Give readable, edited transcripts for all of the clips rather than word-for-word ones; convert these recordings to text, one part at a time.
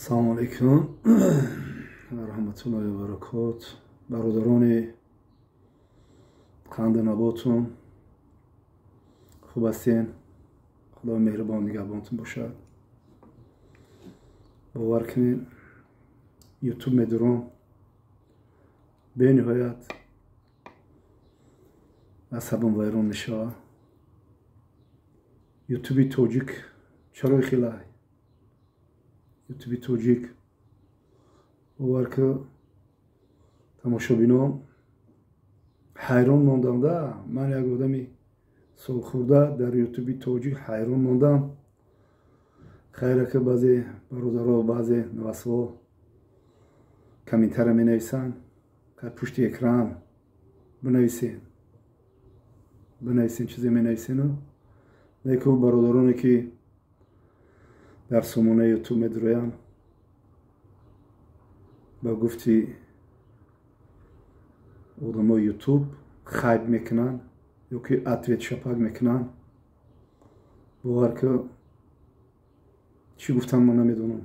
Салому алейкум ва раҳматуллоҳи ва баракот. Бародарони қанду наботун, хуб ҳастен? Худои меҳрубон нигаҳбонтун бошад. Бовар кунед, ютуб медурам, бениҳоят асабам вайрон мешавад. Ютуби тоҷик чаро хилай? Ютуби тоҷик, бовар ки, тамошобинон, ҳайрон мондам да. Ман як одами солхӯрда дар ютуби тоҷик ҳайрон мондам. Хайра ки баъзе бародаро, баъзе навасҳо комментария менависанд, пушти экран бинависен, бинависен, чизе менависену. Неку бародароне ки дар сомонаи ютуб медуроянд, ба гуфти одамои ютуб хайб мекунанд ё ки ответ шапак мекунанд. Бовар ки, чӣ гуфтан ман намедонам.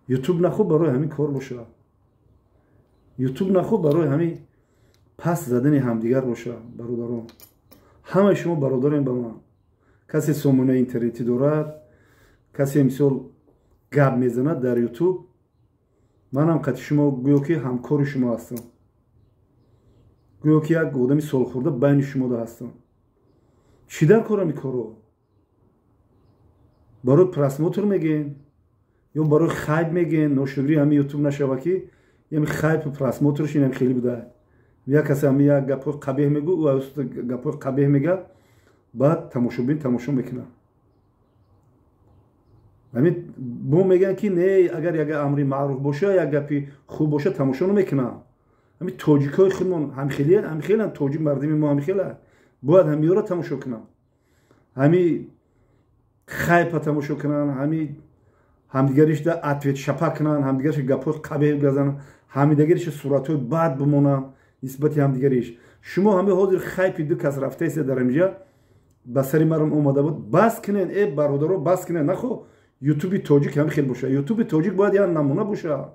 Ютуб нахуб барои ҳамин кор бошад, ютуб нахуб барои ҳамин пас задани ҳамдигар бошад. Бародарон, ҳамаи шумо бародарем ба ман. Касе сомонаи интернетӣ дорад, касе мисол гап мезанад дар ютуб, манам қати шумо гӯё ки ҳамкори шумо ҳастам, гӯё ки як одами солхӯрда байни шумода ҳастам. Чӣ дар корам ин корро? Барои просмотр мегӯен ё барои хайп мегӯен? Ношукрӣ ҳами ютуб нашава ки ями хайпу просмотрш инам хеле буда. Як касе ҳами як гапҳои қабеҳ мегӯ, гапҳои қабеҳ мега, баъд тамошобин тамошо мекунад. Ҳамин бо мегӯянд ки не, агар як амри маъруф боша, як гапи хуб боша, тамошо намекунам. Ҳамин тоҷикҳои худмон ҳамхеланд, тоҷик мардими мо ҳамхела, бояд ҳамиёро тамошо кунам, ҳами хайпа тамошо кунанд, ҳами ҳамдигаришда ответ шапа кунанд, ҳамдигариш гапҳои қабеҳ газананд, ҳамдигариш суратҳои бад бимонанд нисбати ҳамдигариш. Шумо ҳами ҳозир хайпи ду кас рафтаеста дар ҳамиҷа ба сари марам омада буд. Бас кунед, э бародаро, бас кунед. Нахо ютуби тоҷик ҳами хел боша. Ютуби тоҷик бояд як намуна боша.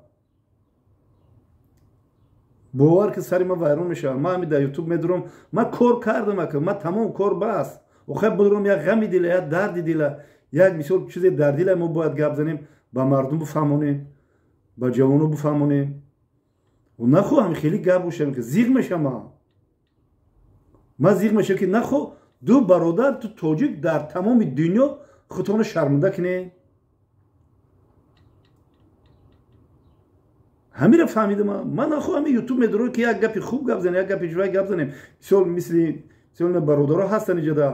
Бовар ки, сари ман вайрон мешавад. Ман ҳами дар ютуб медурам, ман кор кардам, ака, ман тамом кор бас. Охир бидурам, як ғами дила, як дарди дила, як мисол чизе дар дила мо бояд гап занем, ба мардум бифаҳмонем, ба ҷавоно бифаҳмонем. Нахо ҳами хеле гап бошам, зиғ мешам. Ман зиғ мешам ки нахо ду бародар, ту тоҷик дар тамоми дунё худтонро шарманда кунед. Ҳамира фаҳмидам. Ман нахо ҳами ютуб медурам ки як гапи хуб гап занем, як гапи ҷӯрай гап занем. Мисол мисли мисол бародаро ҳастанд иҷода,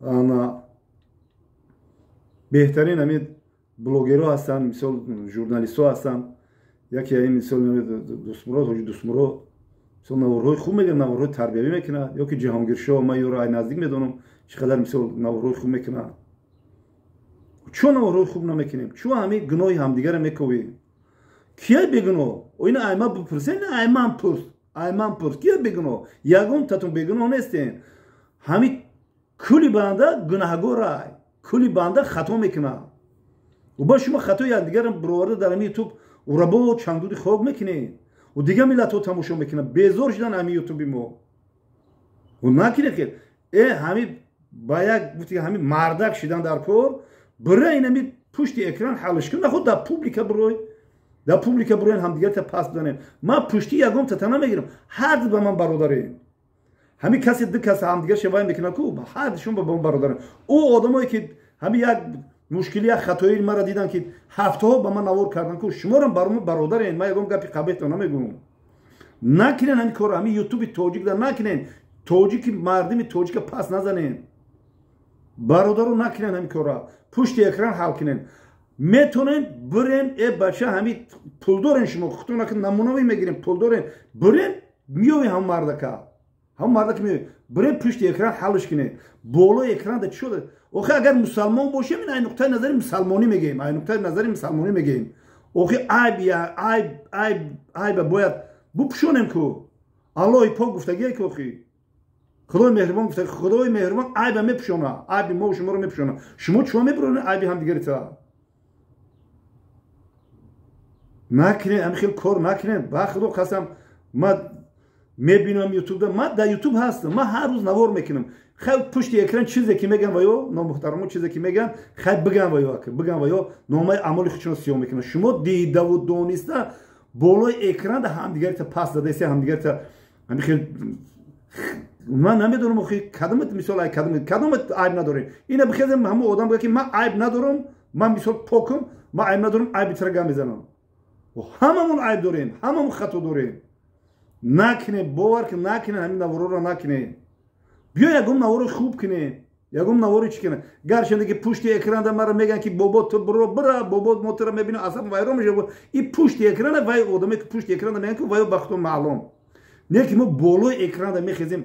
ана беҳтарин ҳамин блогерҳо ҳастанд, мисол журналистҳо ҳастанд. Яке ин мисол Дӯстмурод, ҳоҷи Дӯстмурод, мисол наворҳои хуб мегирад, наворҳои тарбиявӣ мекунад. Ё ки Ҷаҳонгиршоҳ, ман ёро ай наздик медонам, чӣ қадар мисол наворҳои хуб мекунад. Чо наворҳои хуб намекунем? Чо ҳамин гуноҳи ҳамдигарро мековем? Кия бегуноҳ? Ина айман бипурсен, айман пурс, айман пурс, кия бегуноҳ? Ягон татун бегуноҳ нестен. Ҳамин кули банда гунаҳгорай, кули банда хато мекунад. Ба шумо хатои якдигарро бироварда дар ҳамин ютуб урабо чангдуди хок мекунед. У дигар миллатҳо тамошо мекунанд, безор шудан ҳамин ютуби мо. У накунед хел э ҳамин ба як гуфти ҳамин мардак шидан дар кор, бира ин ҳамин пушти экран ҳаллиш кун, наход дар публика бирой, дар публика бироен, ҳамдигарта пас бизанем. Ман пушти ягон тата намегирам, ҳар ду ба ман бародарем. Ҳамин касе ду кас ҳамдигар шавай мекунад ку, ҳар душон ба ман бародарем. Ӯ одамое ки ҳамин як мушкили, як хатои маро дидан ки ҳафтаҳо ба ман навор кардан ку, шуморам бародарем. Ман ягон гапи қабеҳто намегӯям. Накунен ҳамин корро, ҳамин ютуби тоҷикда накунен, тоҷики мардими тоҷика пас назанен. Бародаро, накунен ҳамин корро, пушти экран ҳал кунен. Метонем бирем, э бача, ҳамин пулдорен шумо, худтон намунавӣ мегирем, пулдорен, бирем миёвем ҳам мардака, ҳам мардака миёвем, бирем пушти экран ҳаллиш кунем. Болои экранда чӣ шуда? Охи агар мусалмон бошем, ин ай нуқтаи назари мусалмонӣ мегӯем, ай нуқтаи назари мусалмонӣ мегӯем. Охи айб, айб, айб, айба бояд бупӯшонем ку. Аллоҳи пок гуфтагие ки охи Худои меҳрубон гуфта, Худои меҳрубон айба мепӯшона, айби мо шуморо мепӯшона. Шумо чиро мебуронед айби ҳамдигарита? Накунед, ҳамин хел кор накунед. Ба худо қасам, ман мебинам ютубда, ман дар ютуб ҳастам, ман ҳар рӯз навор мекунам. Хай пушти экран чизе ки меган ва ё номуҳтарамо чизе ки меган, хай биган ва ё биган ва ё номаи амоли худшонро сиёҳ мекунанд. Шумо дидаву дониста болои экранда ҳамдигарита пас задаеси, ҳамдигарита ҳамин хел. Ман намедонам охи кадомат мисол ай кадомат айб надорем. Ина бихезем ҳамон одам бигӯяд ки ман айб надорам, ман мисол покум, ман айб надорам, айби тира гап мезанам. Ҳамамон айб дорем, ҳамамон хато дорем. Накунем, бовар ки накунем, ҳамин наворҳоро накунем. Биё ягон навори хуб кунем, ягон навори чӣ кунем. Гарчанде ки пушти экранда маро мегӯянд ки бобо ту биро бира, бобо мо туро мебинем, асаб вайрон мешавад. И пушти экранда вай одаме ки пушти экранда мегӯянд ки вай ба худо маълум. Не ки мо болои экранда мехезем,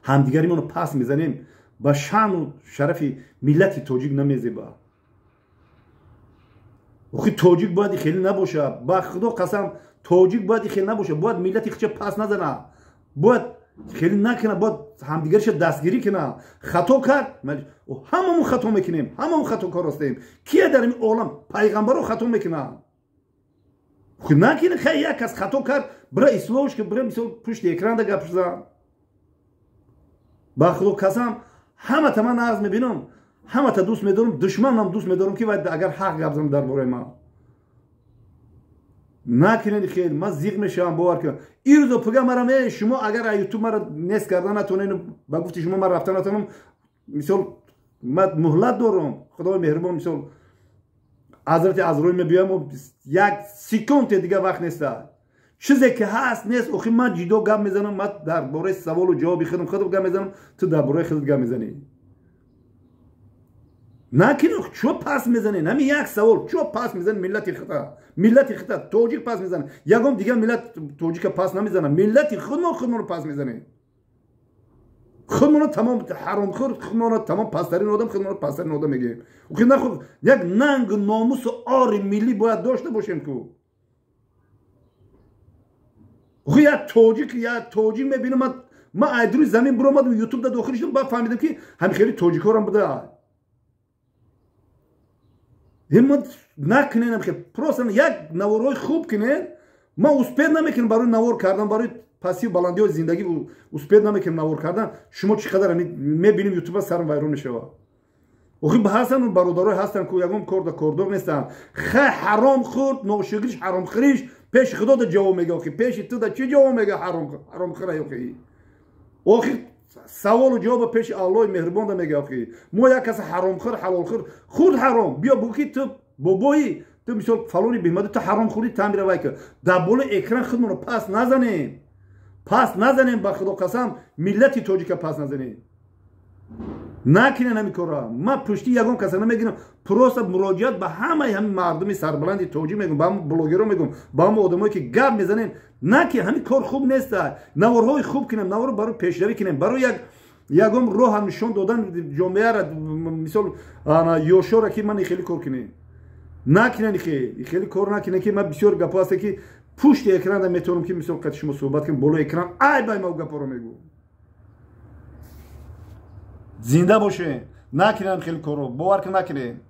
ҳамдигаримонро пас мезанем, ба шаъну шарафи миллати тоҷик намезеба. Охи тоҷик бояд хеле набошад. Ба худо қасам, тоҷик бояд хеле набошад. Бояд миллати худша пас назана, бояд хеле накунад, бояд ҳамдигариша дастгирӣ кунад. Хато кард, ҳамамон хато мекунем, ҳамамон хатокор ҳастем. Кия дар ин олам пайғамбаро хато мекунад? Накунед, хай як кас хато кард, бира ислоҳш ки, бира мисол пушти экранда гап зан. Ба худо қасам, ҳамата ман нағз мебинам, ҳамата дӯст медорам, душманам дӯст медорам ки агар ҳақ гап занам дар бораи ман. Накунед хел, ман зиқ мешавам, бовар кунед. Ин рӯзо пуга марам, шумо агар ютуб маро нест карда натонед, ба гуфти шумо ман рафта натонам, мисол ман муҳлат дорам, худои меҳрубон, мисол ҳазрати Азроил мебиёям, як секунде дига вақт неста. Чизе ки ҳаст нест. Охи ман ҷидо гап мезанам, ман дар бораи саволу ҷавоби худам худам гап мезанам, ту дар бораи худат гап мезанӣ. Накунед, чо пас мезанед? Ҳамин як савол, чо пас мезанед миллати хита? Миллати хита тоҷик пас мезанад, ягон дигар миллат тоҷика пас намезанад. Миллати худмо худморо пас мезанед. Худмоно тамом ҳаромхӯр, худмоно тамом пасттарин одам, худмоно пасттарин одам мегӯем. Охи нахуд як нангу номусу ори миллӣ бояд дошта бошем ку. Охи як тоҷик мебинам, ман айдури замин биромадам, ютубда дохил шудам, баъд фаҳмидам ки ҳамин хеле тоҷикҳорам буда. Ма накунем, просто як наворҳои хуб кунем. Ман успед намекунам барои навор кардан, барои пастию баландиҳои зиндагӣ успед намекунам навор кардан. Шумо чӣ қадар мебинем ютуба, сарам вайрон мешавад. Охи ҳастанд бародарое ҳастанд ку ягон кор да кордор нестанд. Хай ҳаром хӯрд, ношукриш, ҳаромхӯриш пеши худо да ҷавоб мега. Охи пеши ту да чӣ ҷавоб мега ҳаромхӯра? Охи саволу ҷавоба пеши Аллоҳи меҳрубон да мега. Охи мо як каса ҳаромхӯр, ҳалолхӯр, хурд ҳаром, биё бугӯ ки ту бобои ту мисол фалони беҳмаду ту ҳаром хӯрдӣ, тамира вай кар. Дар болои экран худмонро пас назанем, пас назанем, ба худо қасам, миллати тоҷика пас назанем. Накунед ҳамин корро. Ман пушти ягон каса намегирам, просто муроҷиат ба ҳамаи ҳамин мардуми сарбаланди тоҷик мегӯм, ба ҳамн блогерро мегӯм, ба ҳамн одамое ки гап мезанем, наки ҳамин кор хуб неста. Наворҳои хуб кунем, наворро барои пешравӣ кунем, барои ягон роҳа нишон додан ҷомеаро, мисол ёшоро ки ман хеле кор кунем. Накунед хеле кор накунед, ки ман бисёр гапҳо ҳаста ки пушти экранда метавонам ки мисол қати шумо суҳбат кунем, болои экран айб ай ма гапҳоро мегӯм. Зинда бошед, накунем хеле корро, бовар кун накунем.